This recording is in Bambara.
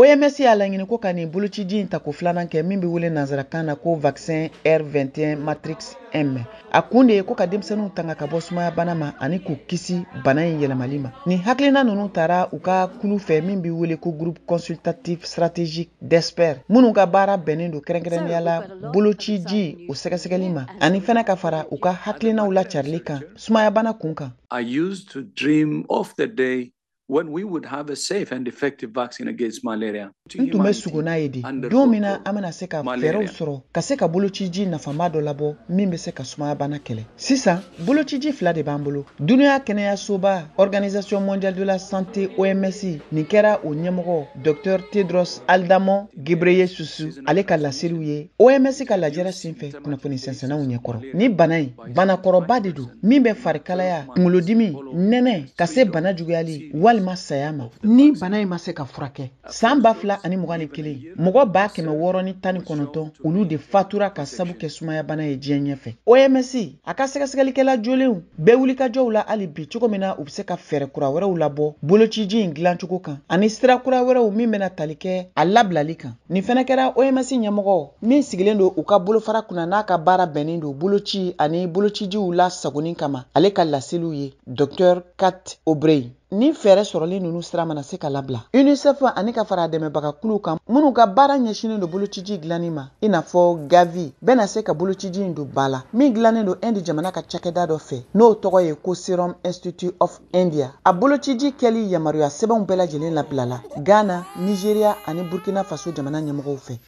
OMS y'a laɲini ko ka nin bolociji in tako filanan kɛ min bɛ wele nansarakan na ko vaccin R21 Matrix M. A kun de ye ko ka denmisɛnninw tanga ka bɔ sumayabana ma ani k'u kisi bana in yɛlɛmali ma. Nin hakilina ninnu tara u ka kulu fɛ min bɛ wele ko groupe consultatif stratégique d'experts minnu ka baara bɛnnen don kɛrɛnkɛrɛnnenya la bolociji o sɛgɛsɛgɛli ma ani fɛnɛ ka fara u ka hakilinaw lacarili kan sumayabana kun kan. I used to dream of the day when we would have a safe and effective vaccine against malaria. N tun bɛ sugo n'a ye de don min na an bɛna se ka fɛɛrɛw sɔrɔ ka se ka bolociji nafama dɔ labɔ min bɛ se ka sumayabana kɛlɛ. Sisan bolociji fila de b'an bolo. Duniya kɛnɛyasoba Organisation mondiale de la santé OMS nin kɛra o ɲɛmɔgɔ Dr Tedros Adhanom Ghebreyesus ale ka laseliw ye OMS ka lajɛrɛ senfɛ kunnafoni sɛnsɛnnaw ɲɛkɔrɔ. Ni bana in banakɔrɔba de don min bɛ farikalaya, kunkolodimi, nɛnɛ ka se bana juguyali walima saya ma. Ni bana in ma se ka furakɛ, san 2021 mɔgɔ 619 olu de fatura ka sabu kɛ sumayabana ye diɲɛ ɲɛfɛ. OMS a ka sɛgɛsɛgɛlikɛla jolenw bɛɛ wulikajɔw la hali bi cogo min na u bɛ se ka fɛɛrɛ kura wɛrɛw labɔ bolociji in dilancogo kan ani sira kura wɛrɛw min bɛna tali kɛ a labilali kan. Nin fɛnɛ kɛra OMS ɲɛmɔgɔ min sigilen don u ka bolofara kunna n'a ka baara bɛnnen don boloci ani bolocijiw lasagoni kama, ale ka laseliw ye Dr Kat O'Brien. Ni fɛɛrɛ sɔrɔlen ninnu sira mana se ka labila, UNICEF ani ka fara dɛmɛbagakuluw kan minnu ka baara ɲɛsinnen don bolociji dilanni ma i n'a fɔ Gavi bɛna se ka bolociji in don ba la min dilannen don Inde jamana ka cakɛda dɔ fɛ n'o tɔgɔ ye ko Serum Institute of India. A bolociji kɛli yamaruya sɛbɛnw bɛɛ lajɛlen labilala Ghana, Nigeria ani Burkina Faso jamana ɲɛmɔgɔw fɛ.